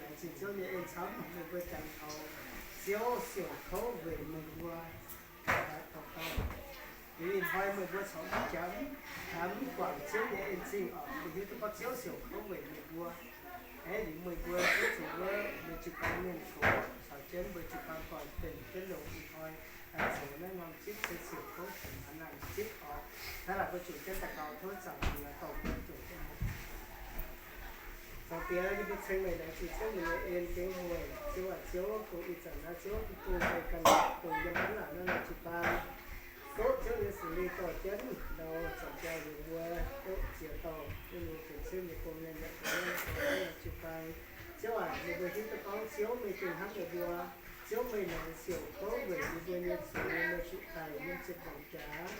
Laengz zingh Ziouv nyei en camv, meih mbuo jangx taux Ziouv siouc kouv weic meih mbuo. Ih hnoi meih mbuo corc mv jangx, mv guangc Ziouv nyei en zingh oc. Meih hiuv duqv gorngv Ziouv siouc kouv weic meih mbuo. Aeqv, liuz meih mbuo zuqc wuov, meih jiu-baang mienh gox caux jienv mbuo jiu-baang doic benx jienv longx. Ih hnoi zoux naaiv norm zipv se siouc kouv benx haaix nangc zipv oc. Hnangv naaic mbuo zuqc jienv daux gaux tov Zaangc Diex dorh mbuo zuqc jienv. Zaangc Diex, yie mbuo ceng meih laengz zingh Ziouv meih nyei en gengh hmueic. Ziouv aac, Ziouv, dongh ih zanc naaiv Ziouv mv bung meih ganh dongh yiem hnangv naaic naaiv jiu-baang, doqv Ziouv nyei Singx Lingh dorh jienv nor, Zaangc Diex, yie mbuo doqv ziex dauh Tin-Hungh benx Ziouv nyei gong mienh yaac benx naaiv jiu-baang. Ziouv aac, yie mbuo hiuv duqv gorngv Ziouv meih gengh hnamv yie mbuo. Ziouv meih laengz siouc kouv weic yie mbuo nyei zuiz, meih zuqc daic yiem ziepc nzaangc jaax.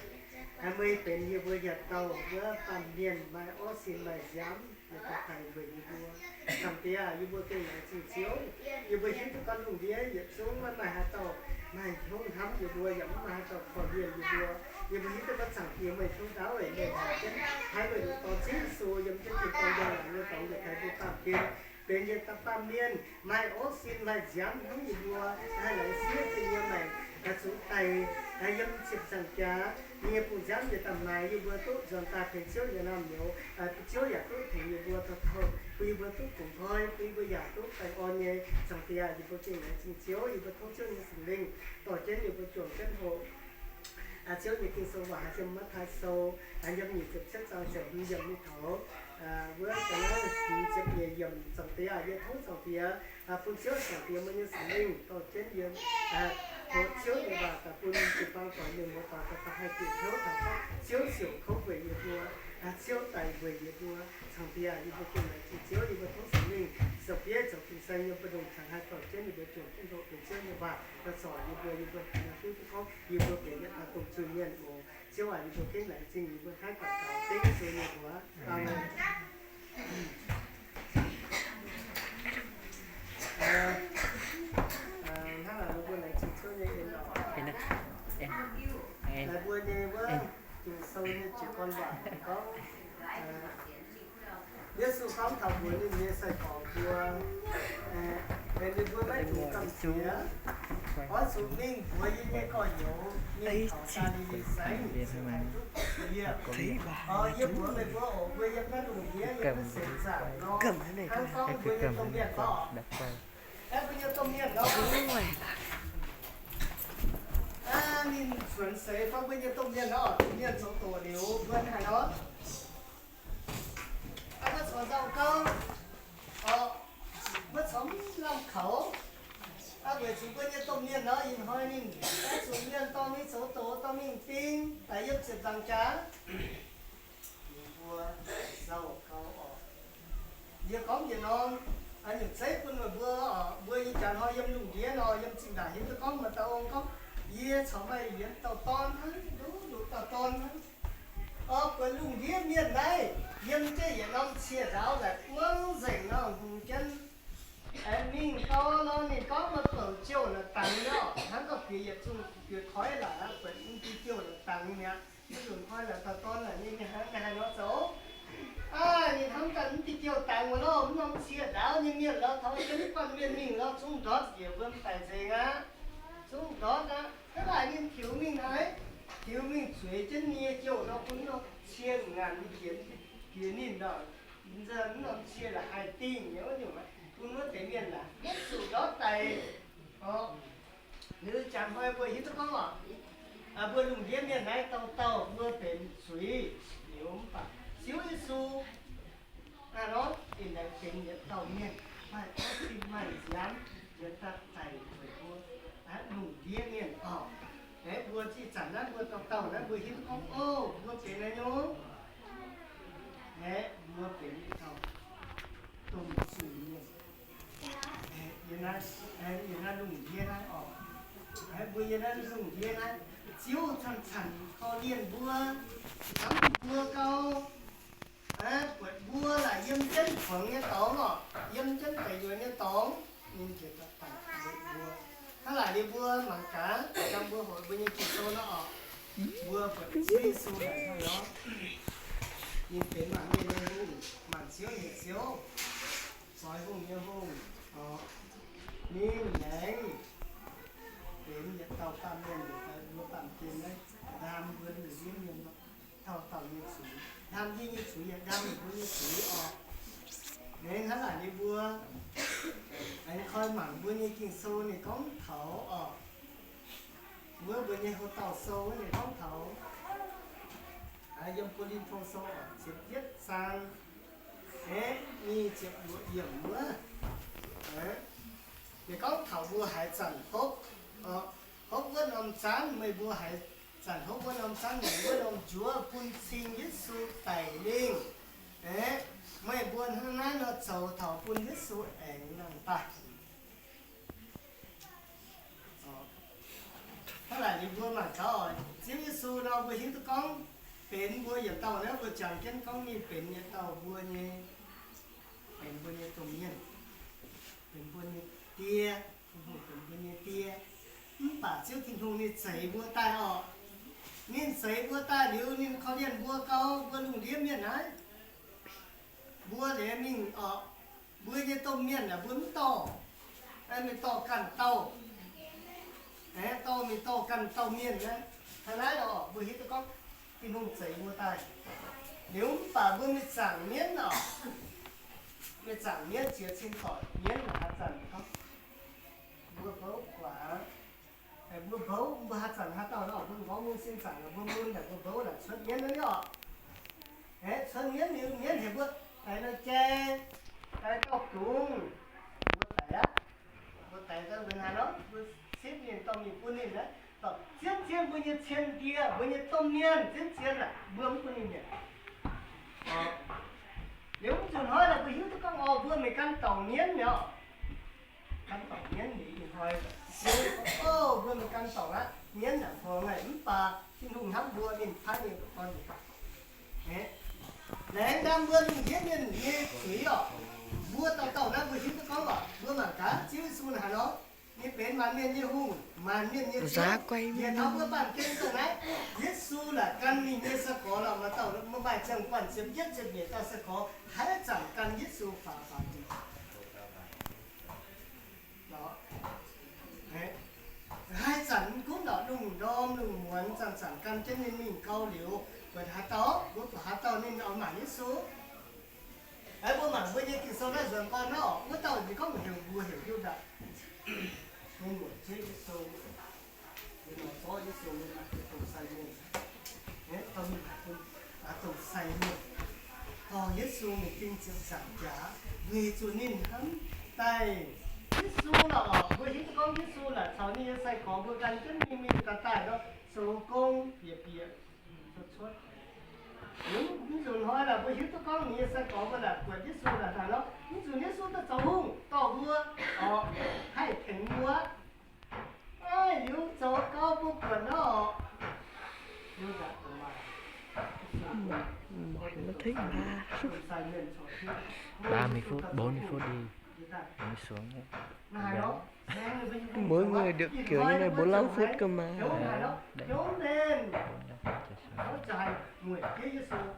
Meih benx yie mbuo yietc dauh wuov baamh mienh, maaih orv sin maaih nziaamv, yaac daaih daic weic yie mbuo. Zaangc Diex aac, yie mbuo gengh laengz zingh Ziouv. Yie mbuo hiuv duqv gorngv lungh ndiev yietc zungv maiv maaih haaix dauh maaih hnyouv hnamv yie mbuo, yaac mv maaih haaix dauh korv-lienh yie mbuo. Yie mbuo hiuv duqv gorngv Zaangc Diex meih tov ndaauv weic meih haih meih longc dorh Ziouv Yesu yiem jienv tin-dorngh njang-laangc nyei dorngx yietc kaaix mbuo baamh gen, benx yietc dauh baamh mienh, maaih orv sin maaih nziaamv hnamv yie mbuo, haih laengz siev bun yie maengc, zuqc daic yiem ziepc nzaangc jaax. Yie nyei bung nziaamv yietc daaih maaiz yie mbuo duqv nzuonx daaih tengx Ziouv nyei naamh nyouz, bun Ziouv yaac duqv tengx yie mbuo taux touh, bun yie mbuo duqv bungx nqoi, bun yie mbuo yaac duqv baengh orn nyei. Zaangc Diex, yie mbuo gengh laengz zingh Ziouv, yie mbuo tov Ziouv nyei Singx Lingh dorh jienv yie mbuo juangc jienv hoqc Ziouv nyei Ging-Sou waac haaix yiem Matv^taai Sou, yiem nyic ziepc cietv zaang ziepc hmz yiemc mingh taux wuov ga'naaiv hmz ziepc nyeic yiemc. Zaangc Diex aac, yie tov Zaangc Diex, bun Ziouv Zaangc Diex meih nyei Singx Lingh dorh jienv yie hoqc Ziouv nyei waac daaih bun jiu-baang doic mienh muoz doic daaih haih bieqc hnyouv taux Ziouv siouc kouv weic yie mbuo, Ziouv daic weic yie mbuo. Zaangc Diex aac, yie mbuo gengh laengz zingh Ziouv, yie mbuo tov Singx Lingh ziouc biev zoux fin-saeng yiem mbu'ndongx qangx haih dorh jienv yie mbuo juangc jienv hoqc benx Ziouv nyei waac daaih zorc yie mbuo, yie mbuo haih hiuv duqv gorngv yie mbuo benx yietc dauh dongh zuiz-mienh oc. Ziouv aac, yie mbuo gengh laengz zingh, yie mbuo hnangv daux gaux dengv Yesu nyei mbuox. Aamen. Hnangv naaic mbuo laengz zingh Ziouv nyei en oc. Naaiv mbuo nyei wuov Ging-Sou nyei jiez gorn waac gorngv, Yesu gorngv taux mbuox ninh nyei sai-gorx mbuo, benx ninh mbuo maiv dungx gamh nziex, oix zuqc mingh mbuox yie nyei gorx-youz mingh taux Gaa^li^li Saengv, se haih duqv yie. Yie mbuox meih mbuo oc, mbuo yiem naaiv lungh ndiev yiem naaiv seix zaangc nor, hnangv gorngv mbuo nyei domh mienh nor, aeqv, mbuo nyei domh mienh nor, ninh zuonx seix fai mbuo nyei domh mienh nor, domh mienh zoux doqc liuz mbuo haaix nor, maiv corc nzauh gau, maiv corc mv lamh kaux. Weic zuqc mbuo nyei domh mienh nor, ih hnoi ninh oix zuqc mienh dorh mingh zoux doqc, dorh mingh ding, daaih yiem ziepc nzaangc jaax. Ninh mbuo nzauh gau oc. Yie gorngv yietc norm nyungc zeiv bun meih mbuo oc. Mbuo ih jaax hnoi yiem lungh ndiev nor, yiem zinh ndaangc hiuv duqv gorngv maaih dauh ong gorngv, yie corc maaih yietc dauh dorn hnangv, nduqc nduqc dauh dorn hnangv. Oc, buatc lungh ndiev mienh naaiv yiem jienv yietc norm cie ndaauv laaix buangv nzengc nor, hungx jienv mingh gau nor, ninh gorngv maaih bouc jouh la'dangx nor, hnangv gauh piex yietc zungh piex koiv laaix aqv, buatc mv diuh jouh la'dangx mi'aqv. Mv nzunc koi laaix dauh dorn laaix ninh haaix nor zoux? Aav, ninh hnamv daaih mv diuh jouh dangx wuov nor, mv norm cie ndaauv nyei mienh lorz taux jienv mv banh mienh mingh lorz zungv ndortv njiec mbuo m'daaih nzengc aqv. Zungv ndortv aqv. Hnangv naaic ninh tiux mingh haaix? Tiux mingh zueiz jienv nyei jouh nor, bun norm cie ngaanc nyei jiex jiex ninh nor, mv norm cie la'haih dingh nyei wuov nyungc, bun wuov deix mienh laaix maiv zuqc ndortv daic. Liuz jangx hnoi mbuo hiuv duqv gorngv oc, mbuo lungh ndiev mienh naaiv dauh dauh mbuo benx zuiz, liuz mv baac Ziouv Yesu hnangv nor, ninh aengx benx yietc dauh mienh, maaih orv sin maaih nziaamv, yietc dauh daic weic mbuo, lungh ndiev mienh oc. Aeqv, mbuo ih zanc naaiv mbuo dauh dauh naaiv mbuo hiuv duqv gorngv, o, mbuo benx naaiv nyungc. Aeqv, mbuo benx yietc dauh domh zuiz mienh. Yiem naaiv lungh ndiev naaiv oc, mbuo yiem naaiv lungh ndiev naaiv, Ziouv zanc-zanc korv-lienh mbuo, camv mbuo gau. Buatc mbuo laaic yiem jienv kuangx nyei dorngx oc, yiem jienv deic yuoqc nyei dorngx, ninh njiec daaih bangc mbuo. Hnangv naaic liuz mbuo mangc gaax, dangh mbuo hoqc mbuo nyei Ging-Sou nor oc, mbuo buatc Ziouv Yesu naaic hnangv nor, ninh benx maanc mienh nyei hungh, maanc ziouv nyei Ziouv, zoix hungh nyei hungh. Ninh laengz benx yietc dauh baamh mienh, yietc dauh mbuo baamh gen naaiv, ndaam mbuo lungh ndiev mienh, dauh dauh nyei zuiz, ndaam yie nyei zuiz yaac ndaam mbuo nyei zuiz oc. Laengz hnangv naaic ninh mbuo aengx koi mangc mbuo nyei Ging-Sou ninh gorngv taux oc, wuov mbuo nyei Ho Dauh Sou wuov ninh gorngv taux yiem Ko^lin^to Sou ziepc yietv zaang, aeqv, nyic ziepc luoqc yiemc wuov, ninh gorngv taux mbuo haaix zanc hopv, hopv wuov norm zaanv, meih mbuo haaix zanc hopv wuov norm zaanv, meih wuov norm nzuonx bun cing Yesu daic lingh, aeqv, meih mbuo hnangv naaiv nor zoux taux bun Yesu aengx nangh daaih. Hnangv naaic ninh mbuo mangc gaax oc, Ziouv Yesu nor mbuo hiuv duqv gorngv benx mbuo yietc dauh naaiv, mbuo jangx jienv gorngv ninh benx yietc dauh mbuo nyei, benx mbuo nyei domh mienh, benx mbuo nyei die, Tin-Hungh benx mbuo nyei die. Mv baac Ziouv Tin-Hungh ninh zeix mbuo daaih oc. Ninh zeix mbuo daaih liuz ninh korv-lienh mbuo gau, mbuo lungh ndiev mienh naaiv, mbuo liemh mingh oc, mbuo nyei domh mienh aeqv, mbuo mv dorh, mingh dorh ganh dauh, aeqv, dorh mingh dorh ganh dauh mienh naaiv. Hnangv naaiv oc, mbuo hiuv duqv gorngv Tin-Hungh zeix mbuo daaih. Liuz mv baac mbuo mingh zaangc mienv oc, mingh zaangc mienv ziex cin doic mienv haaix zanc gorngv mbuo bouv guaax, mbuo bouv, mbuo haaix zanc haaix dauh nor, mbuo nqorngv mun sin zaangc, mbuo mun naaic mbuo bouv naaic cuotv mienv naaiv oc. Aeqv, cuotv mienv liuz, mienv heuc mbuo daix nor jai, daix gauh dungz, mbuo daix aqv. Mbuo daix daaih mbuo haaix nor, mbuo citv ninh dorh mingh bun ninh aqv. Dorh zien-zien mbuo nyei cien ndie, mbuo nyei domh mienh zien-zien aac, mbuo mv bun ninh mietc. Liuz mv nzunc hnoi naaic mbuo hiuv duqv gorngv oc, mbuo mingh gan dorngc mienv mi'aqv. Gan dorngc mienv liuz ih hnoi, o, mbuo mingh gan dorngc aqv, mienv naaic mbuo ngaih mv baac Tin-Hungh hnamv mbuo, ninh paaiv ninh gorn. Laengz ndaam mbuo lungh ndiev mienh nyei zuiz oc. Mbuo dauh dauh naaiv mbuo hiuv duqv gorngv oc, mbuo mangc gaax Ziouv Yesu naaic haaix nor, ninh benx maanc mienh nyei hungh, maanc mienh nyei Ziouv. Yietc taux mbuo baamh gen dongh naaiv, Yesu naaic gan ninh nyei sai-gorx lorqc, maaih dauh mbuo maaih ziangh guanh ziepc yietv ziepc nyeic dauh sai-gorx haaix zanc gan Yesu faaux faaux njiec. Haaix zanc mv gunv lorqc, lungh ndorm lungh muonz zanc-zanc gan jienv ninh mingh gau liuz, buatc haaix dauh, mbuo buatc haaix dauh ninh oix mangc Yesu. Aeqv, mbuo mangc mbuo nyei Ging-Sou naaiv nzuonx gorn naaiv oc, wuov dauh ninh gorngv heuc mbuo heuc Yu^ndaah. Ninh muoc jienv Yesu, ninh nor zorqv Yesu mingh dongh sai mienh, dongh sai mienh, dorh Yesu mingh ding ziepc nzaangc jaax, weic zuqc ninh hnamv daaih Yesu lorqc. Mbuo hiuv duqv gorngv Yesu naaic caux ninh nyei sai-gorx mbuo gan jienv mingh mingh daaih daaih nor, zoux gong bieqc bieqc cuotv. Mv nzunc hnoi naaic mbuo hiuv duqv gorngv ninh nyei sai-gorx mbuo naaic buatc Yesu naaic daaih nor, mv nzunc Yesu daaih zoux hungh dorh mbuo, oc, haih tengx mbuo. Aaih, liuz zoux gau mbuo buatc nor, oc, Yu^ndaah dongh maaih Ba mươi phút, bốn mươi phút đi. Mới ngồi được kiểu như này bốn lăm phút cơ mà. Đấy. Bốn lăm phút trở xuống.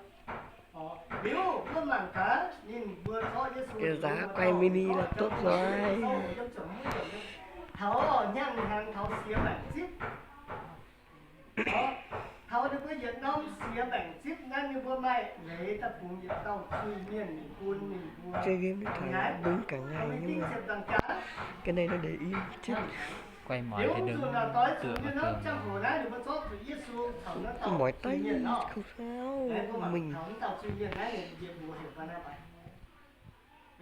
Cái giá quay mini là tốt rồi. Taux ninh mbuo yietc norm siex baengc zipv naaiv, ninh mbuo maaih leiz daaih bungx yietc dauh zuiz-mienh mingh bun ninh mbuo. Chơi game thỉnh thoảng bung cả ngày nhưng mà cái này nó để yên chứ. Quay mỏi cái đường tựa vào tường. Mỏi tay không sao. Mình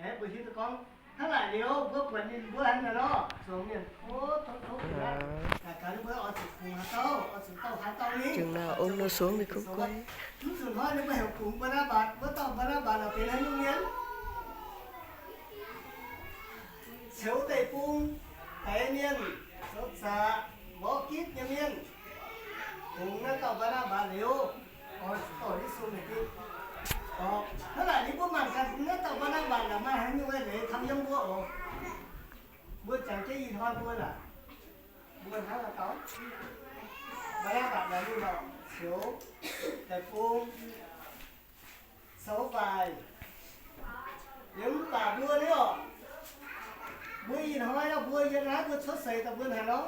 Aeqv, mbuo hiuv duqv gorngv hnangv naaic liuz, mbuo buatc ninh mbuo hnangv naaic nor, zoux mienh tov tov tov gaax, ninh mbuo oix zuqc bungx haaix dauh, oix zuqc dorh haaix dauh mingh. Mv zuqc hnoi ninh mbuo heuc bungx Mbaa^naa^mbatc, wuov dauh Mbaa^naa^mbatc naaic benx haaix nyungc mienh? Ceux deic-bung, daix mienh, zoux zaqc, mborqv gitv nyei mienh. Bungx naaiv dauh Mbaa^naa^mbatc liuz, oix zuqc dorh Yesu mingh dingh. Hnangv naaic ninh mbuo mangc gaax naaiv dauh Mbaa^naa^mbatc naaic maaih haaix nyungc leiz taux yiem mbuo oc. Mbuo jangx jienv ih hnoi mbuo naaic, mbuo hnangv haaix dauh? Mbaa^naa^mbatc naaic ninh oc, ceux deic-bung, zoux waaic. Yiem mv baac mbuo nyei oc, Mbuo cuotv seix daaih mbuo haaix nor?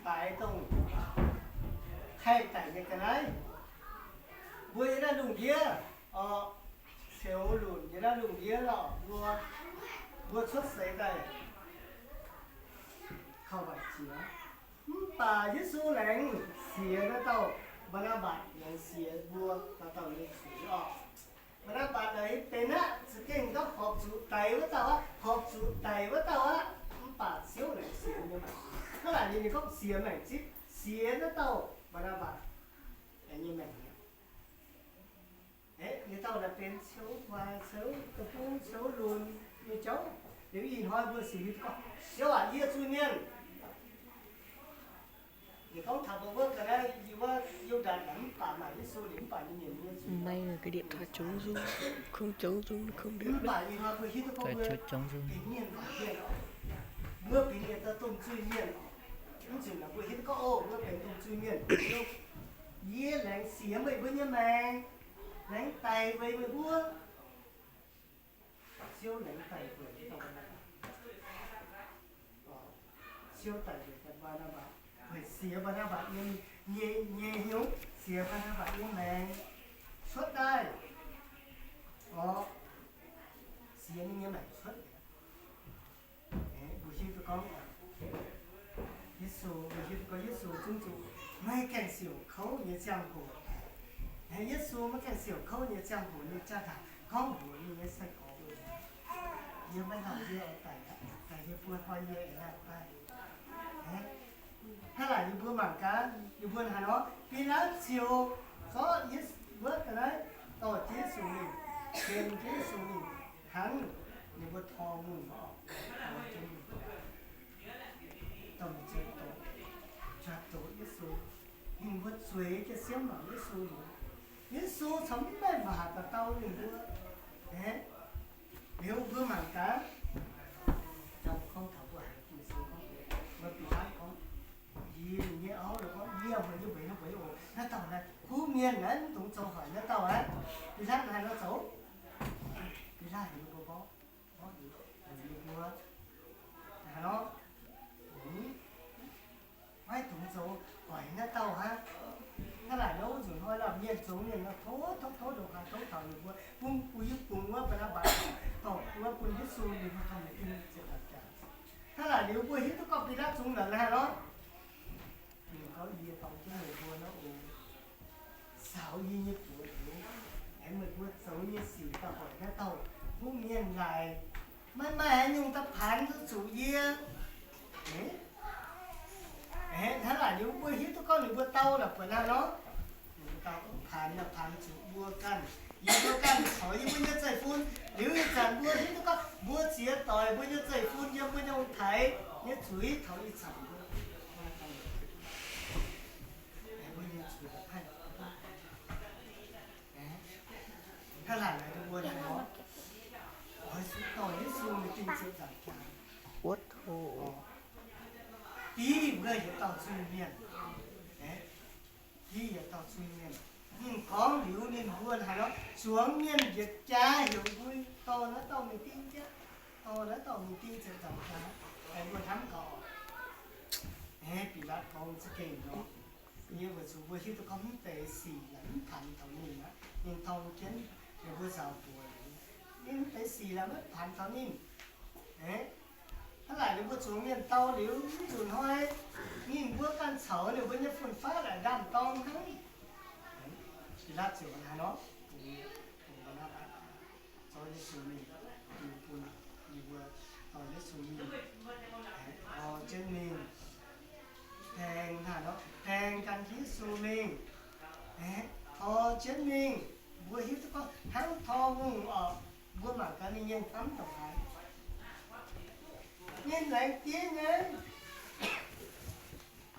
Baaix dongh haih daic nyei ga'naaiv. Mbuo yiem naaiv lungh ndiev, orqc, ceux lunc yiem naaiv lungh ndiev lorqc, mbuo, mbuo cuotv seix daaih kaux waaic jiex. Mv baac Yesu laengz sienx naaiv dauh Mbaa^naa^mbatc, laengz sienx mbuo dauh dauh nyei zuiz orqc. Mbaa^naa^mbatc naaic benx aqv, za'gengh gorngv horpc zuqc daic wuov dauh aqv, horpc zuqc daic wuov dauh aqv. Mv baac Ziouv laengz sienx nyei maengc. Hnangv naaic ninh, ninh gorngv sienx maengc zipv, sienx naaiv dauh Mbaa^naa^mbatc nyei maengc. Aeqv, ninh dauh naaic benx ceux waaic, ceux deic-bung, ceux lunc nyei jauv. Liuz ih hnoi mbuo sienx hiuv duqv gorngv, Ziouv aac, yie zuiz-mienh. Ninh gorngv taux mbuo wuov ga'naaiv, yie wuov Yu^ndaatc naaic mv baac maaih Yesu liuz mv baac ninh mienh nyei zuiz. Mv baac ih hnoi mbuo hiuv duqv gorngv mbuo benx mienh waaic mienh oc. Mbuo benx yietc dauh domh zuiz-mienh oc. Mv nzunc naaic mbuo hiuv duqv gorngv, o, mbuo benx domh zuiz-mienh. Yie laengz sienx meih mbuo nyei maengc, laengz daic weic meih mbuo. Ziouv laengz daic weic Mbaa^naa^mbatc. Ziouv daic weic Mbaa^naa^mbatc, weic sienx Mbaa^naa^mbatc nyei, nyei, nyei hnyouv, sienx Mbaa^naa^mbatc nyei maengc cuotv daaih. Orqc, sienx ninh nyei maengc cuotv mi'aqv. Mbuo hiuv duqv gorngv, Yesu, mbuo hiuv duqv gorngv Yesu zungv zuqc maiv gaengh siouc kouv nyei ziangh hoc. Yesu maiv gaengh siouc kouv nyei ziangh hoc ninh jaa-dangc gorngv mbuox ninh nyei sai-gorx, yie maiv lauh yie oix daic aqv, daic yie buo hnoi yie aengx daaih. Hnangv naaic ninh mbuo mangc gaax, ninh mbuo haaix nor, Bilaatv ziouc zorqv wuov ga'naaiv dorh jienv Yesu mingh, tengx jienv Yesu mingh hnangv, ninh mbuo tor ngongh orqc, dorh jienv mingh, dorh mingh zueiz doqc, zueiz doqc Yesu. Ninh mbuo zueiz jienv siemv mangc Yesu liuz, Yesu corc mv maaih waac daaih dau ninh mbuo. Aeqv, liuz mbuo mangc gaax, gorngv taux mbuo haiz Ging-Sou gorngv, mbuo Bilaatv gorngv, yie, ninh nyei auv gorngv, yie meih nyei mbeix nor mbeix oc. Naaiv dauh naaiv kuv mienh naaiv mv dungx zoux hoic naaiv dauh aqv. Bilaatv haaix nor zoux? Bilaatv heuc ninh mbuo mborqv, mborqv liuz, heuc ninh mbuo haaix nor, maiv dungx zoux hoic naaiv dauh hnangv. Hnangv naaic nor wuov nzunc hnoi nor mienh zoux mienh nor tov tov tov ndongc haaix tov taux ninh mbuo bun bun yie bungx wuov Mbaa^naa^mbatc dorh wuov bun Yesu ninh mbuo taux ninh ding ziepc nzaangc jaax. Hnangv naaic liuz mbuo hiuv duqv gorngv Bilaatv zungv nor haaix nor, ninh gorngv, yie dorng jienv meih mbuo nor oc, caux yie nyei buoz ndoqv, aengx meih mbuo zoux nyei sic daaih hoic naaiv dauh kuv mienh laaix, maiv maaih haaix nyungc daaih paanx zuqc yie. Hnangv naaic liuz mbuo hiuv duqv gorngv ninh mbuo dau la'buatc naaiv nor, ninh mbuo dau gorngv paanx nor paanx zuqc mbuo ganh, yie mbuo ganh caux yie mbuo nyei zeiv-fun. Liuz ih zanc mbuo hiuv duqv gorngv mbuo ziex doic mbuo nyei zeiv-fun yiem mbuo nyei ong-taaix nyei zuiz taux ih zanc mbuo, mbuo nyei zuiz da'haih hnangv naaic mbuo nor, oix zuqc dorh Yesu mingh ding ziepc nzaangc jaax. Wuov tov, div mbuo yietc dauh zuiz-mienh. Div yietc dauh zuiz-mienh. Ninh gorngv liuz ninh mbuo haaix nor, zuangx mienh yietc jaax heuc mbuo dorh naaiv dauh mingh ding jienv, dorh naaiv dauh mingh ding ziepc nzaangc jaax, aengx mbuo hnamv gaax. Aeqv, Bilaatv gorngv za'gengh nor, yie weic zuqc mbuo hiuv duqv gorngv mv deix sic yaac mv paanx taux ninh aqv. Ninh dorng jienv ninh mbuo nzaaux mbuox, ninh mv deix sic yaac maiv paanx taux ninh. Hnangv naaic ninh mbuo zuangx mienh dau liuz, mv nzunc hnoi ninh mbuo ganh caux ninh mbuo nyei fun-faqv laaic ndaam-dorng hnangv. Bilaatv ziouc haaix nor, bungx, bungx Mbaa^naa^mbatc zorqv Yesu mingh, bun ninh mbuo dorh Yesu mingh, tor jienv mingh, baeng haaix nor, baeng gan Yesu mingh, tor jienv mingh. Mbuo hiuv duqv gorngv hnangv tor ngongh orqc. Mbuo mangc gaax ninh nyei hnamv ndongc haaix. Ninh laengz diev nyei,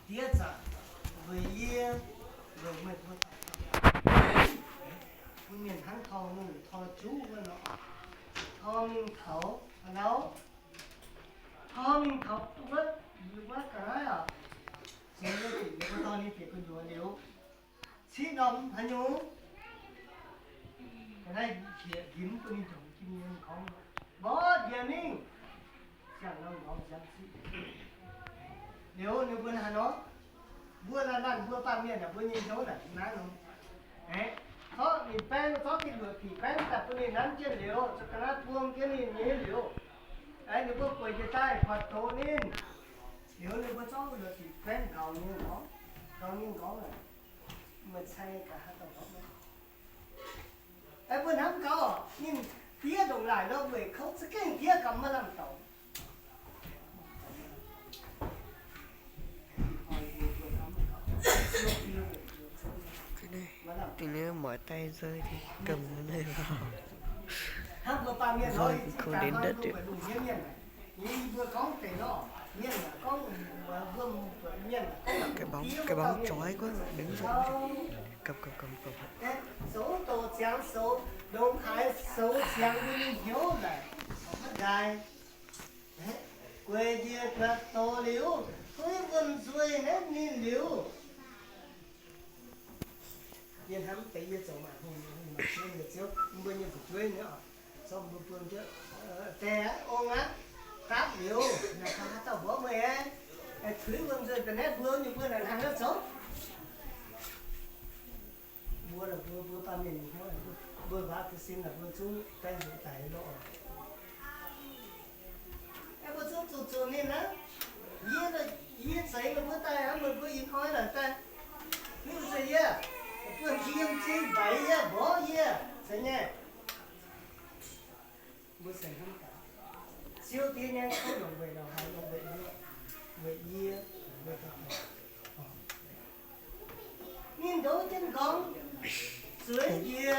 diev zaangc, weic yie, weic meih mbuo daux gaux. Bun mienh hnangv tor ngongh tor juv wuov nor, tor mingh taux haaix nor, tor mingh taux wuov, wuov ga'naaiv oc. Zoux nyei bieqc ninh mbuo dorh ninh bieqc gu'nyuoz liuz, cieqv norm haaix nyungc, ga'naaiv njiec ndimv bun ninh ndongc jiex mingh gorngv, mborqv njiec mingh. Liuz ninh mbuo hnangv nor, mbuo laanh laanh mbuo baamh mienh naaic, mbuo nyei hnyouv naaic naaiv nor, aeqv, zorqv ninh baeng, zorqv giv luoqc diqc baeng daaih bun ninh nanv jienv liuz, za'gengh naaiv buang jienv ninh nyei liuz, aeqv, ninh mbuo bueix njiec daaih buatc doqc ninh. Liuz ninh mbuo zorqv luoqc diqc baeng nqaaux ninh nqorngv, nqaaux ninh nqorngv, meih cai gaax haaix dauh nqorngv. Aeqv, mbuo hnamv gaax, ninh diev ndongc naaic nor weic kouv za'gengh diev gauh maiv lamh douc. Dingh ninh muoz-daaih nzui dingh gomh ninh nzui kouv ndiev ndiev. Cái bóng, cái bóng chói quá, đứng dậy. Cầm, cầm, cầm, cầm. Zoux doqc ziangx zoux ndongc haaix, zoux ziangx mbuo nyei hnyouv naaic, maiv nqaai. Gueic njiec buatc doqc liuz, dueiv wuom-nzuih naaiv ninh liuz. Yie hnamv deix yie zoux maaih hungh, hungh maaih Ziouv nyei Ziouv, mbuo nyei fu'jueiv nyei oc. Zorqv mbuo buonv jienv, deix ong aqv, dapv liuz, naaic kaux haaix dauh mbuox meih aqv. Dueiv wuom-nzuih da'naaiv mbuo nyei mbuo naaic hnangv haaix zoux. Mbuo naaic mbuo, mbuo baamh mienh nyei hnyouv, mbuo waac ga'sin naaic mbuo zungv baeng nzuqc daic lorqc. Aeqv, mbuo zungv zuqc zunc ninh aqv. Yie, yie zeix meih mbuo daaih aqv, meih mbuo ih hnoi naaic daaih. Mv zeiz yie, mbuo yiem zing mbaix yie, mborqv yie, zeiz nyei. Mbuo se hnamv daaih, Ziouv diev nyei kouv longc weic longc haaix longc weic yie, weic yie, weic ninh ndoqv jienv nqorngv, zueiz njiec,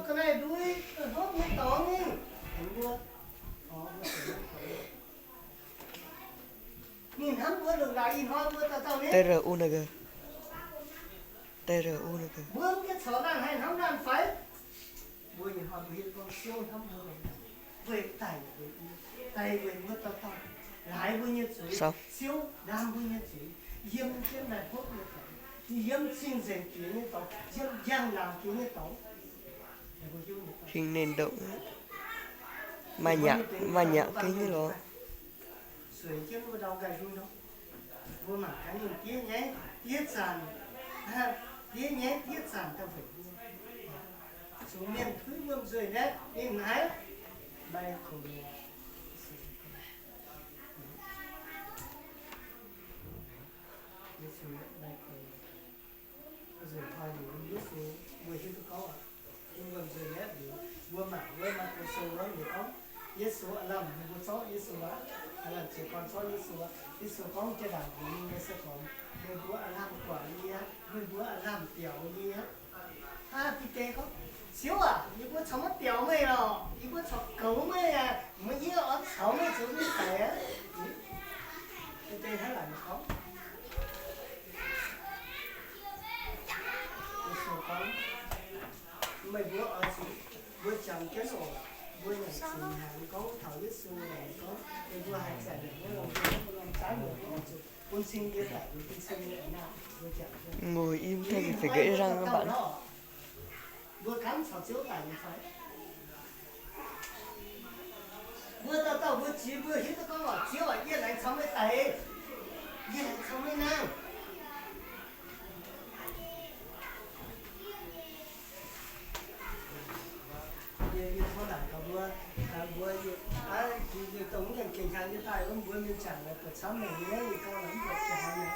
ga'naaiv ndui, hnopv nyei dorngx ninh, mbuo, ninh hnamv mbuo longc laaix ih hnoi mbuo dauh dauh ni. Mbuo mv gaengh corc laanh haih hnamv laanh fai? Mbuo ih hnoi mbuo hiuv gorngv Ziouv hnamv mbuo longc laaix, weic daic weic yie, daic weic mbuo dauh dauh, laaix mbuo nyei zuiz, Ziouv ndaam mbuo nyei zuiz, yiem jienv maaih hopv nyei dorngx, yiem cing-nzengc jiex nyei dorngx, yiem njang-laangc jiex nyei dorngx. Hingh ninh ndoqc, maaih nyanc, maaih nyanc gengh nyei lorqc. Sueic jienv wuov ndau nqaih hmz nor, mbuo mangc gaax ninh diev nyaiv diev zanc, diev nyaiv diev zanc daaih weic mbuo. Zuqc mienh tuix wuom-nzuih naaiv ninh haiz, Michael, Yesu, Michael. Nzunc hnoi liuz Yesu, mbuo hiuv duqv gorngv, mbuo nzuih naetv liuz, mbuo mangc wuov Matv^taai Sou wuov liuz gorngv, Yesu aav lamh, mbuo zorqv Yesu aqv, aav lamh ziouc gorn zorqv Yesu aqv. Yesu gorngv, jaa-ndaangc mbuox ninh nyei sai-gorx, meih mbuo aav lamh guangc yie, meih mbuo aav lamh biaux yie. Aa, Bide gorngv, Ziouv aac, yie mbuo corc maiv biaux meih lorqc. Yie mbuo corc goux meih aqv. Meih yie oix caux meih zoux mienh daic aqv. Bide hnangv naaic gorngv. Yesu gorngv, meih mbuo oix zuqc, mbuo jangx jienv oc. Mbuo nyanc cingx hnaangx gorngv taux Yesu naaic gorngv, meih mbuo haaix zanc yaac mbuo lomh nzoih mbuo lomh nzoih mbuo oix zuqc bun cing yie daic, bun cing yie daic nor, mbuo jangx jienv. Ngồi im thay vì phải gãy răng các bạn. Mbuo ganh caux Ziouv daic nyei fai? Mbuo dauh dauh mbuo jiex mbuo hiuv duqv gorngv, Ziouv aac, yie laengz caux meih daic. Yie laengz caux meih nangh. Yie, yie tov naaic gaax mbuo, mbuo, yie, yie dongh mv gaengh gengh haiz yie daaih wuov mbuo mienh jangc naaic buatc camv mengh nyei, yie gauh naaic mv buatc jaaix nyei.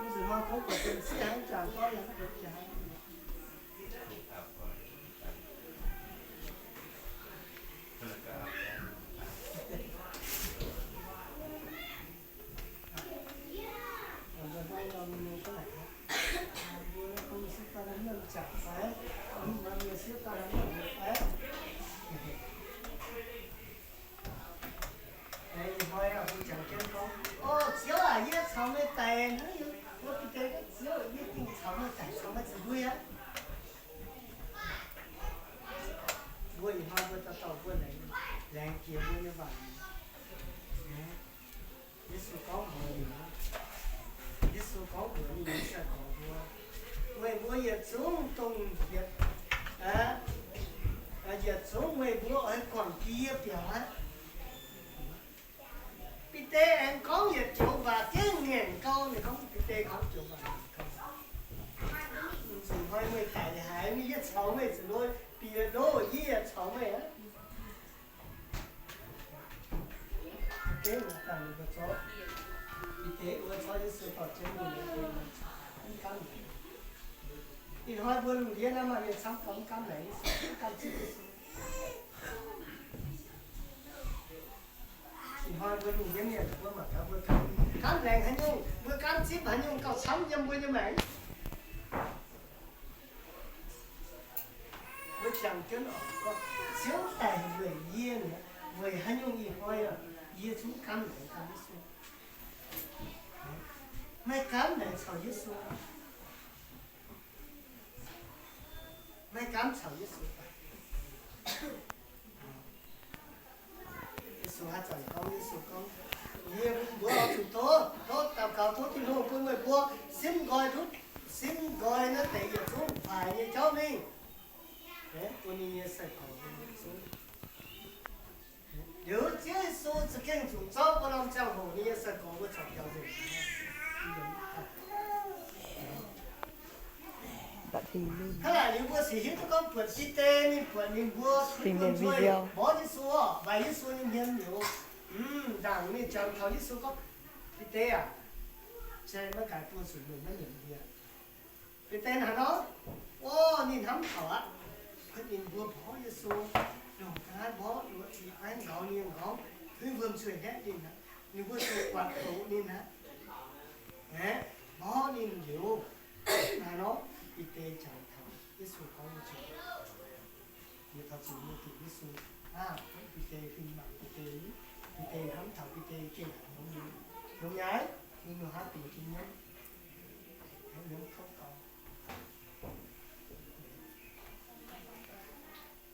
Mv zuqc hnoi gorngv buatc zinh sieqv hnangv jangx gorngv yaac mv buatc jaaix. Ih hnoi mbuo jangx jienv gorngv, O Ziouv aac, yie caux meih daic hnangv. Mbuo Bide gorngv, Ziouv, yie dingh caux meih daic, caux meih zuqc lui aqv. Mbuo ih hnoi mbuo dauh dauh mbuo laengz, laengz jiex mbuo nyei waac. Yesu gorngv mbuox ninh, Yesu gorngv mbuox ninh nyei sai-gorx mbuo, Meih mbuo yietc zungv dongh yietc Yietc zungv meih mbuo oix guangc jiex biaux aqv. Bide aengx gorngv yietc joux waac gengh ngaengc gau. Ninh gorngv, Bide gorngv joux waac ngaengc gau. Zuqc hnoi meih daic haiz, yie caux meih zuqc bieqc loh, yie yaac caux meih aqv. Bide wuov corc Yesu dorh jienv mingh, mv gaamv. Ih hnoi mbuo lungh ndiev naaiv maaih mienh camv gau mv gaamv laengz Yesu, mv gaamv zipv Yesu. Ih hnoi mbuo lungh ndiev mienh mbuo mangc gaax mbuo gaamv, gaamv laengz haaix nyungc, mbuo gaamv zipv haaix nyungc gauh camv yiem mbuo nyei maengc. Mbuo jangx jienv oc, Ziouv daic weic yie mi'aqv. Weic haaix nyungc ih hnoi yie zungv gaamv laengz caux Yesu? Meih gaamv laengz caux Yesu? Meih gaamv caux Yesu? Yesu haaix zanc gorngv, Yesu gorngv, yie mbuo oix zuqc tov, tov daux gaux tov Tin-Hungh bun meih mbuo simv nqoi ndutv, simv nqoi naaiv deix yietc zungv faix nyei jauv mingh, bun ninh nyei sai-gorx mbuo yietc zungv. Liuz Ziouv Yesu za'gengh zuqc zorqv buo norm ziangh hoc ninh nyei sai-gorx mbuo corc biaux nzengc. Hnangv naaic liuz mbuo sic hiuv duqv gorngv buatc Bide, ninh buatc ninh mbuo, ninh mbuo nzueic mborqv Yesu orqc, mbaix Yesu nyei hmien liuz, ndaangc ninh jangx taux Yesu gorngv, Bide aac, se maiv gaax buo nzunc meih maiv nyiemc yie. Bide haaix nor, o, ninh hnamv taux aqv. Kuinx ninh mbuo mborqv Yesu, longc ga'naaiv mborqv, longc zinh aiv nqauz ninh nyei nqauz, kuinx wuom-nzueic haeqv ninh aqv. Ninh mbuo zuqc buatc doqc ninh aqv. Aeqv, mborqv ninh liuz, haaix nor, Bide jangx taux Yesu gorngv nyei, yie taux zuqc yie duqv Yesu. Aa, Bide fih mangc Bide, Bide hnamv taux Bide gengh haiz hnyouv nyei, hnyouv nyei, hnyouv nyei haav dingc jiex nyiemv, hnyouv nyei kouv gau.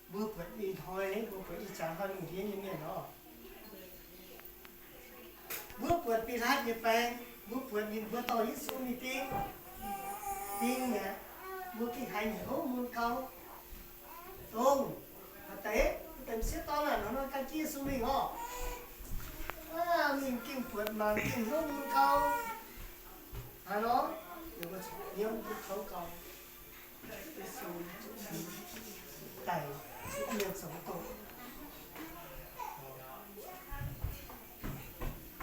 Mbuo buatc ih hnoi, mbuo buatc ih zanc hnoi lungh ndiev nyei mienh oc, mbuo buatc Bilaatv nyei baeng, mbuo buatc ninh mbuo dorh Yesu mingh ding, ding mi'aqv. Mbuo gengh haiz hnyouv mun gau. Dongh maaih deix, maaih deix m'sieqv dorn naaic hnangv nor gan jienv Yesu mingh orqc. Aav, mingh gengh buatc mangc gengh hnyouv mun gau. Hnangv nor, ninh mbuo corc hnyouv duqv kouv gau. Yesu daic, mienh zoux doqc.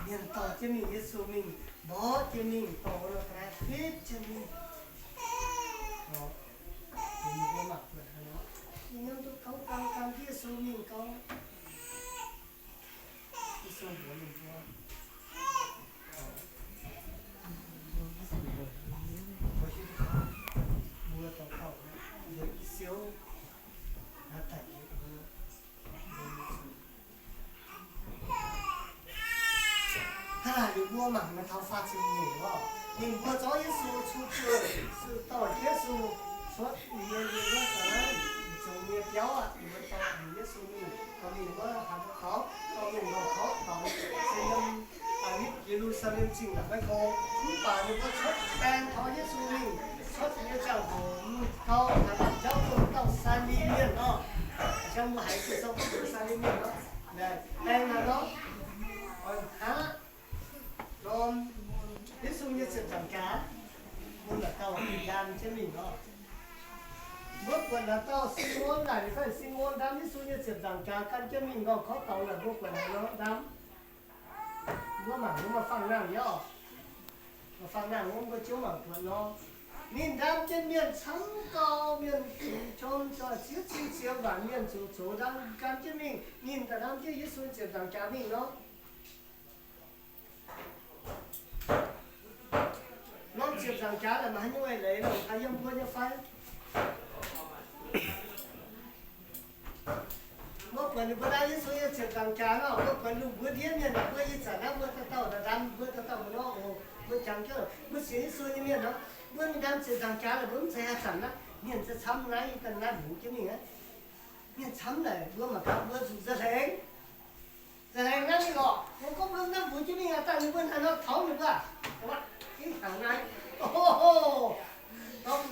Mienh dorh jienv mingh, Yesu mingh mborqv jienv mingh, dorh nor ga'naaiv fitv jienv mingh. Ninh mbuo mangc buatc haaix nor, ninh hnyouv duqv kouv gau, gan jienv Yesu mingh gau. Yesu mbuox ninh mbuo, mbuo hiuv duqv gorngv mbuo dauh dauh yietc siou naaiv daic liuz mbuo, mbuo Hnangv naaic ninh mbuo mangc maaih taux faah ziepc nyeic oc. Ninh mbuo zorqv Yesu cu juoh, dorh Yesu cuotv mienh nyei wuov zanc naaiv, zoux nyei biauv aqv. Ninh mbuo dorh Yesu mingh, dorh mingh wuov haaix norm dorngx, dorh mingh norm dorngx, se yiem Ye^lu^saa^lem Zingh naaic maiv kong. Mv baac ninh mbuo cuotv baeng taux Yesu mingh, cuotv nyei ziangh hoc, mv gau haaix dauh jauv dongh dauh Saalin Mienh oc. Jang mbuo haiz Ging-Sou gorngv Saalin Mienh oc. Baeng naaic nor, oix hngaqv norm Yesu nyei ziepc nzaangc jaax, bun la'dauh nyaanh jienv mingh oc. Mbuo buatc la'dauh Simon naaic, ninh fai Simon ndaam Yesu nyei ziepc nzaangc jaax gan jienv mingh nqorngv kouv dorngx naaic, mbuo buatc haaix nor ndaam? Mbuo mangc mbuo maaih fangx nangh nyei oc. Maaih fangx nangh wuov mbuo ziouv mangc buatc nor. Ninh ndaam jienv mienh camv gau, mienh zungv ziex cin ziepc waanc mienh zuqc zoux ndaam gan jienv mingh. Ninh daaih ndaam jienv Yesu ziepc nzaangc jaax mingh nor. Norm ziepc nzaangc jaax naaic maaih haaix nyungc eix leiz longc daaih yiem mbuo nyei fai? Mbuo buatc ninh mbuo ndaam Yesu nyei ziepc nzaangc jaax nor, mbuo buatc lungh mbuo ndiev mienh naaic, mbuo ih zanc naaiv mbuo dauh dauh ndaam, mbuo dauh dauh nor oc, mbuo jangx jienv mbuo sienx Yesu nyei mienh nor, mbuo mingh ndaam ziepc nzaangc jaax naaic, mbuo mv zeiz haaix zanc naaiv, mienh za'camv naaiv, naaiv mbuox jienv mingh aqv. Mienh camv naaic, mbuo mangc gaax mbuo zuqc nza'hengx. Nza'hengx naaiv mingh lorqc, mbuo gorngv mbuo mv mbuox jienv mingh aqv, daaih ninh mbuo hnangv nor taux ninh mbuo aqv. Ih hnangv naaiv, o,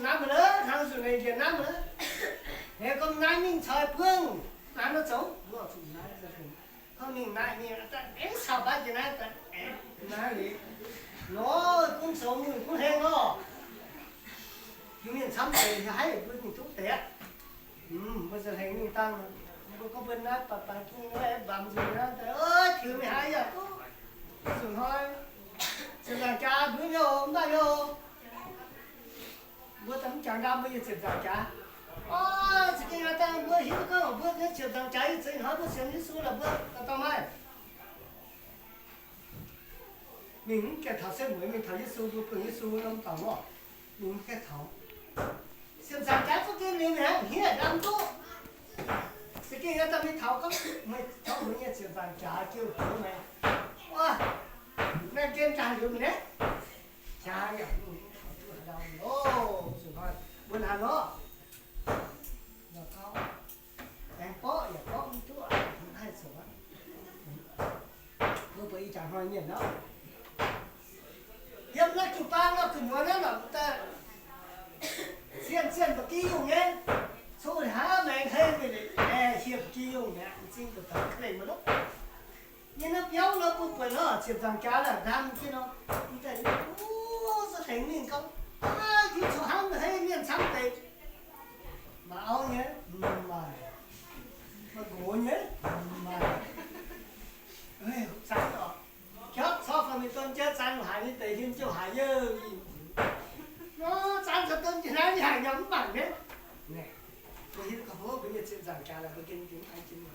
naaiv mv lorqc, hnangv zuqc nzengc njiec naaiv mv lorqc. Aengx gorngv naaiv mingh caux buangv naaiv nor zoux, mbuo zuqc naaiv, gorngv mingh naaiv mingh, aengx caux baav jiex naaiv, aengx naaiv liuz, nor gunv zoux mingh gunv heng nor. Iu-Mienh camv deix haih mbuo mingh duqv deix aqv. Mbuo za'hengx mingh dangh, mbuo gorngv mbuo naaiv baac baac gunv naaiv mbamv nzunc naaiv daaih, tiux mingh haaix yaac duqv. Zuqc hnoi ziepc nzaangc jaax mbuo nyei oc, mv baac nyei oc. Mbuo daaih mv jangx ndaam mbuo nyei ziepc nzaangc jaax. Za'gengh dangh mbuo hiuv duqv gorngv mbuo nyei ziepc nzaangc jaax ih zeix hnoi mbuo sienx Yesu lorqc mbuo daaih dorh maaih. Mingh mv gaengh taux setv mueiz mingh taux Yesu, mbuo bun Yesu norm dorngx orqc. Mingh mv gaengh taux. Ziepc nzaangc jaax zungv gengh liuz mi'aqv, hniev ndaam duqv. Za'gengh daaih mingh taux gorngv, meih taux mbuo nyei ziepc nzaangc jaax jienv mbuox meih, wuov, meih gengh jaax liuz mi'aqv. Jaax yaac mv taux duqv haaix dauh loh, zuqc hnoi mbuo naaiv nor, nor gauh aengx borqv yaac borqv mv duqv, mv haih zoux aqv. Mbuo buatc ih jaax hnoi mienh nor, yiem naaiv jiu-baang nor gu'nyuoz naaiv lorqc, daaih zien-zien ba'gi yungh nyei, coqv hlaax maengx hei mingh, aeqv, hieh ba'gi yungh mi'aqv, m'zing daaih ka'lengh maiv lorqc. Yiem naaiv biauv nor bun buatc nor, ziepc nzaangc jaax la'ndaam jienv nor, mv daaih, wuov, za'hengx mingh gorngv, aav, hiuv zuqc hnangv hei mienh camv deix. Maaih auv nyei? Mv maaih. Maaih nqox nyei? Mv maaih. Zanc orqc, jopv corc fai mingh domh jiex zanc haaix nyei deix himv jiouh haaix yaac nor, zanc zoux domh jiex naaiv nyei haaix nyungc mv baac nyei. Mbuo hiuv duqv gorngv mbuo nyei ziepc nzaangc jaax la'buo gengh gengh aiv jienv,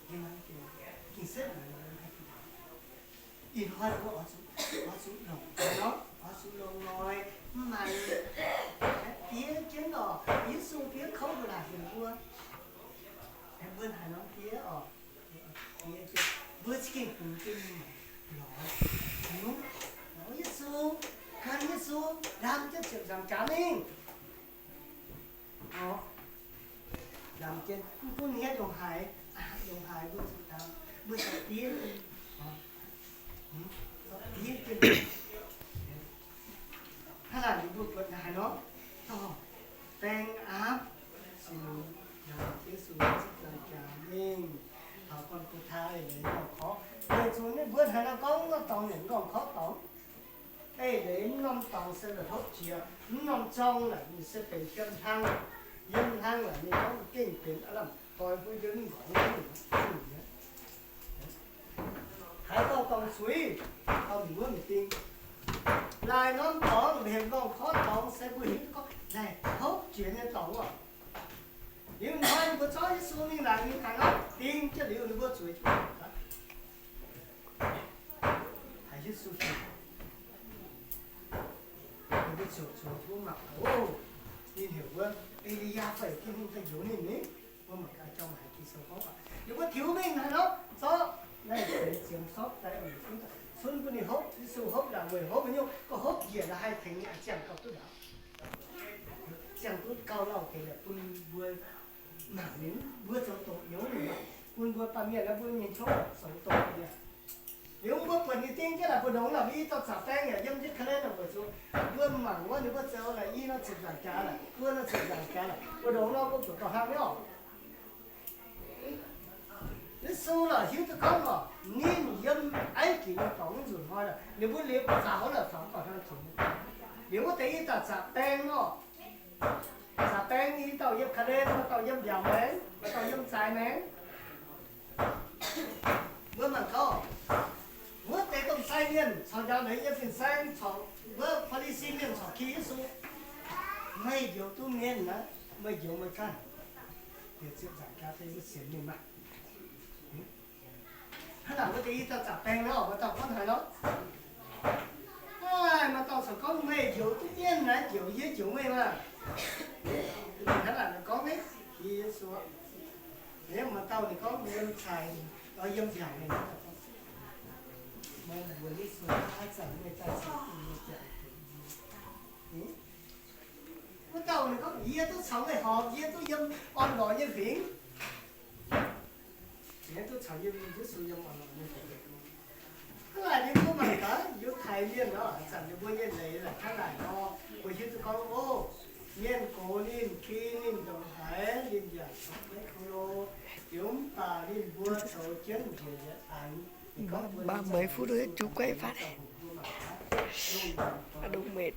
gengh aiv jienv, gengh setv mueiz aiv jienv. Ih hnoi mbuo oix zuqc, oix zuqc longc, oix zuqc longc noic, mv maaih fiev jienv orqc, Yesu fiev kouv mbuo laaic heuc mbuo, mbuo haaix norm fiev orqc, mbuo za'gengh bungx jienv mingh lorz, lorz Yesu, gan Yesu, ndaam jienv ziepc nzaangc jaax mingh. Orqc, ndaam jienv, mv gunv hniev ndongc haaix, ndongc haaix mbuo zuqc ndaam, mbuo zuqc diev, diev jienv. Hnangv naaic mbuo buatc haaix nor, dorh baeng aapv, zuqc ndaam Yesu ziepc nzaangc jaax mingh, taux Golgotha leiz-gorngv-korv. Weic zuqc ninh mbuo haaix nor gorngv norm dorngx, ninh m'nqorngv-korv dorngx. Eix leiz mv norm dorngx se la'hopv jiex, mv norm zorng naaic ninh se benx fiem hlang. Yiem hlang naaic ninh gorngv gengh benx aav lamh doix mbuo yiem nqorngx nyei. Haaix dauh dorngc zuiz, dorh mingh wuov mingh ding. Laaix norm dorngx, heuc m'nqorngv-korv dorngx se mbuo hiuv duqv gorngv naaic hopv jiex nyei dorngx oc. Liuz hnoi ninh mbuo zorqv Yesu mingh laangc nyei hnaangx aqv, ding jienv liuz ninh mbuo zueiz jienv haiz Yesu fih. Ninh mbuo ziouc zueiz jienv mangc, o, ninh heuc wuov E^li^yaa fai Tin-Hungh daaih njoux ninh ni. Mbuo mangc gaax jauv maaih haaix Ging-Sou gorngv, ninh mbuo tiux mingh haaix nor zorqv naaiv deix ziemx sortv daaih, cun bun ninh hopv, Yesu hopv ndaangc, weic hopv haaix nyungc, gorngv hopv njiec la'haih tengx ninh ziangh gauh duqv ndaangc. Ziangh duqv gauh lauh deix la'bun mbuo mangc ninh, mbuo zoux doqc nyouz ninh, bun mbuo baamh mienh naaiv mbuo nyei qouv zoux doqc ninh. Liuz mbuo buatc ninh ding jienv la'buoz ndongx la'bi dauh zaqc baeng yaac yiem jienv ka'lenv weic zuqc mbuo mangc wuov ninh mbuo zoux la'bi nor ziepc nzaangc jaax la'buo nor ziepc nzaangc jaax la'buoz ndongx nor mbuo buatc gauh hnangv nyei oc. Yesu la'hiuv duqv gorngv oc, ninh yiem Aiv-Gih nyei dorngx nzunc hnoi la'ninc mbuo liuz zaux la'zaux gauh hnangv zuqc. Liuz wuov deix i dauh zaqc baeng oc, zaqc baeng i dauh yiem ka'lenv, maaih dauh yiem mbiaauc maengx, maaih dauh yiem zaaix maengx. Mbuo mangc gaax, wuov deix domh sai mienh caux njaaux leiz nyei fin-saeng, caux wuov Faa^li^si mienh corc ki Yesu, meih njoux duqv mienh naaiv, meih njoux meih ganh, bieqc ziepc nzaangc jaax deix mbuo sienx ninh maah. Hnangv naaic wuov deix i dauh zaqc baeng nor, maaih dauh gorngv haaix nor, maaih dauh corc gorngv meih njoux duqv mienh naaiv, njoux yie njoux meih maah. Hnangv naaic gorngv ni, ki Yesu. Maaih dauh ninh gorngv yiem caaix, yiem mbiaauc ninh, maaih mbuox Yesu, aav zanc meih daaih caux yie mbiaauc. Wuov dauh ninh gorngv, yie duqv caux meih horpc, yie duqv yiem orn-lorqc nyei fingx. Yie duqv caux yiem Yesu yiem orn-lorqc nyei fingx. Hnangv naaic ninh mbuo mangc gaax Yiutai mienh nor, zanc ninh mbuo nyei leiz la'hnangv naaic nor, mbuo hiuv duqv gorngv, o, Mienh gox ninh ki ninh ndongc haaix ninh yaac taux maiv ku lo, yiem mv baac ninh mbuo zoux jienv njiec yietc anx. Ba meix fuqv duqv juv guaiv fatv. Aa, dongh mengh.